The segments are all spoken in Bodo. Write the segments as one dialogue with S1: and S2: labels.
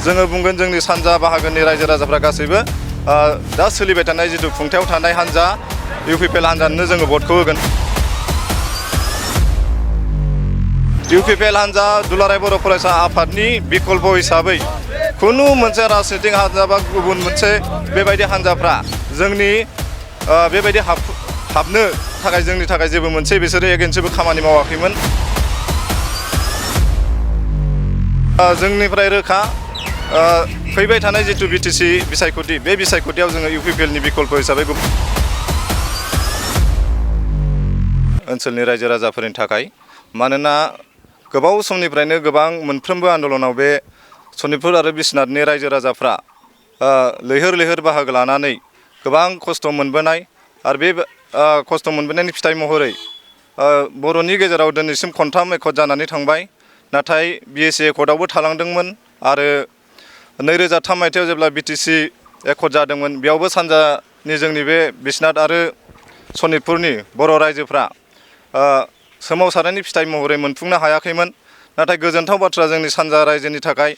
S1: जोङो बुंगोन जोंनि सानजा बाहागोनि रायजो राजाफ्रा गासैबो दा सोलिबाय थानाय जिथु खुंथायाव थानाय हान्जा UPPL हान्जानो जोङो भटखौ होगोन। UPPL हान्जा दुलाराय बर' फरायसा आफादनि बिकल्प हिसाबै खुनु मोनसे राजनीतिक हान्जा बा गुबुन मोनसे बेबायदि हान्जाफ्रा जोंनि बेबायदि हाबनो थाखाय जोंनि थाखाय जेबो मोनसे बिसोरो एगेन्स्टबो खामानि मावाखैमोन। जोंनिफ्राय रोखा फैबाय थानाय जिथु BTC बिसायख'थि बे बिसायख'थियाव जोङो UPPL नि बिकल्प हिसाबै ओनसोलनि रायजो राजाफोरनि थाखाय मानोना गोबाव समनिफ्रायनो गोबां मोनफ्रोमबो आन्दलनाव बे सनितपुर आरो बिश्वनाथनि रायजो राजाफ्रा लैहोर लैहोर बाहागो लानानै गोबां खस्थ' मोनबोनाय आरो बे खस्थ' मोनबोनायनि फिथाइ महरै बर'नि गेजेराव दिनैसिम खनथाम एकर्ड जानानै थांबाय। नाथाय BSc एकर्डआवबो थालांदोंमोन आरो 2003 मायथाइयाव जेब्ला BTC एकर्ड जादोंमोन बेयावबो सानजानि जोंनि बे बिश्वनाथ आरो सनितपुरनि बर' रायजोफ्रा सोमावसारनायनि फिथाइ महरै मोनफुंनो हायाखैमोन। नाथाय गोजोनथाव बाथ्रा जोंनि सानजा रायजोनि थाखाय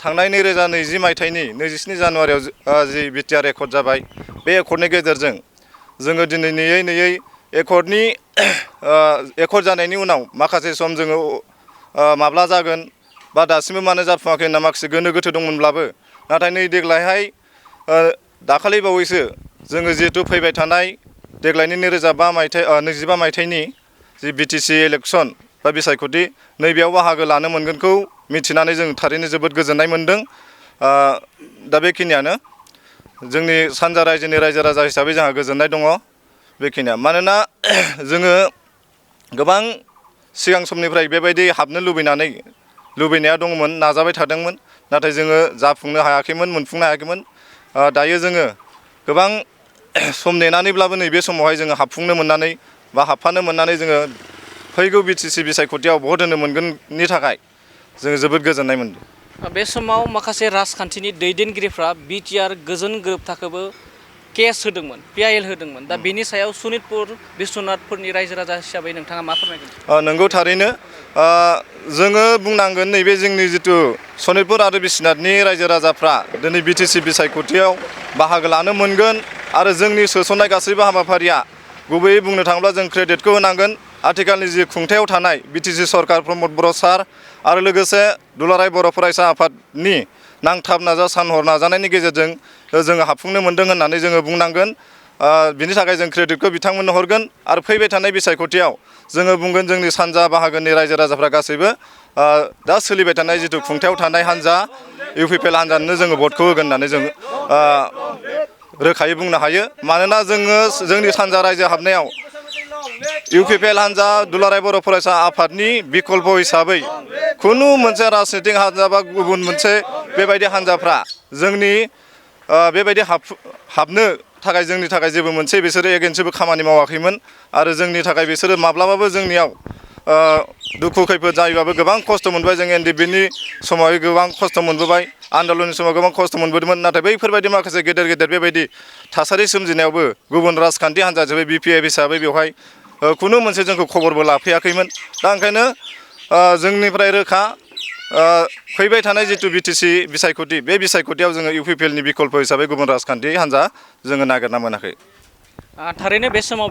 S1: थांनाय 2020 मायथाइनि 27 जानुवारियाव जि BTR एकर्ड जाबाय बे एकर्डनि गेजेरजों जोङो दिनै नेयै एकर्ड जानायनि उनाव माखासे सम जोङो माब्ला जागोन बा दासिमबो मानो जाफुङाखै होनना माखासे गोनो गोथो दंमोनब्लाबो नाथाय नै देग्लायहाय दाखालि बावैसो जोङो जिहेतु फैबाय थानाय देग्लायनि 2025 मायथाइनि जि BTC इलेक्सन बा बिसायख'थि नैबेयाव बाहागो लानो मोनगोनखौ मिथिनानै जों थारैनो जोबोद गोजोननाय मोनदों। दा बेखिनियानो जोंनि सानजा रायजोनि रायजो राजा हिसाबै जोंहा गोजोननाय दङ बेखिनिया। मानोना जोङो गोबां सिगां समनिफ्राय बेबायदि हाबनो लुबैनाया दंमोन, नाजाबाय थादोंमोन, नाथाय जोङो जाफुंनो हायाखैमोन, मोनफुंनो हायाखैमोन। दायो जोङो गोबां सम नेनानैब्लाबो नैबे समावहाय जोङो हाबफुंनो मोननानै बा हाबफानो मोननानै जोङो फैगौ BTC बिसायख'थियाव भट होनो मोनगोननि थाखाय जोङो जोबोद गोजोननाय मोनदों।
S2: बे समाव माखासे राजखान्थिनि दैदेनगिरिफ्रा BTR गोजोन गोरोबथाखौबो केस होदोंमोन, PIL होदोंमोन। दा बेनि सायाव सनितपुर बिश्वनाथफोरनि रायजो राजा हिसाबै नोंथाङा मा फोरमायगोन?
S1: नंगौ थारैनो जोङो बुंनांगोन नैबे जोंनि जिथु सनितपुर आरो बिश्वनाथनि रायजो राजाफ्रा दिनै BTC बिसायख'थियाव बाहागो लानो मोनगोन आरो जोंनि सोसननाय गासैबो हाबाफारिया गुबैयै बुंनो थाङोब्ला जों क्रेडिटखौ होनांगोन आथिखालनि जि खुंथायाव थानाय BTC सरकार प्रमद बर' सार आरो लोगोसे दुलाराय बर' फरायसा आफादनि नांथाब सान हर नाजानायनि गेजेरजों जोङो हाबफुंनो मोनदों होननानै जोङो बुंनांगोन। बिनि थाखाय जों क्रेडिटखौ बिथांमोननो हरगोन आरो फैबाय थानाय बिसायख'थियाव जोङो बुंगोन जोंनि सानजा बाहागोनि रायजो राजाफ्रा गासैबो दा सोलिबाय थानाय जिथु खुंथायाव थानाय हान्जा UPPL हान्जानो जोङो भटखौ होगोन होननानै जों रोखायै बुंनो हायो। मानोना जोङो जोंनि सानजा रायजो हाबनायाव UPPL हान्जा दुलाराय बर' फरायसा आफादनि बिकल्प हिसाबै खुनु मोनसे राजनीतिक हान्जा बा गुबुन मोनसे बेबायदि हान्जाफ्रा जोंनि बेबायदि हाबनो थाखाय जोंनि थाखाय जेबो मोनसे बिसोरो एगेन्स्टबो खामानि मावाखैमोन आरो जोंनि थाखाय बिसोरो माब्लाबाबो जोंनियाव दुखु खैफोद जायोबाबो गोबां खस्थ' मोनबाय। जों NDP-नि समावहाय गोबां खस्थ' मोनबोबाय, आन्दलननि समाव गोबां खस्थ' मोनबोदोंमोन। नाथाय बैफोरबायदि माखासे गेदेर बेबायदि थासारि सोमजिनायावबो गुबुन राजखान्थि हान्जा हिसाबै BPF हिसाबै बेवहाय खुनु मोनसे जोंखौ खबरबो लाफैयाखैमोन। दा ओंखायनो जोंनिफ्राय रोखा फैबाय थानाय जिथु BTC बिसायख'थि बे बिसायख'थियाव जोङो UPPL नि बिकल्प हिसाबै गुबुन राजखान्थि हान्जा जोङो नागिरना मोनाखै।
S2: थारैनो बे समाव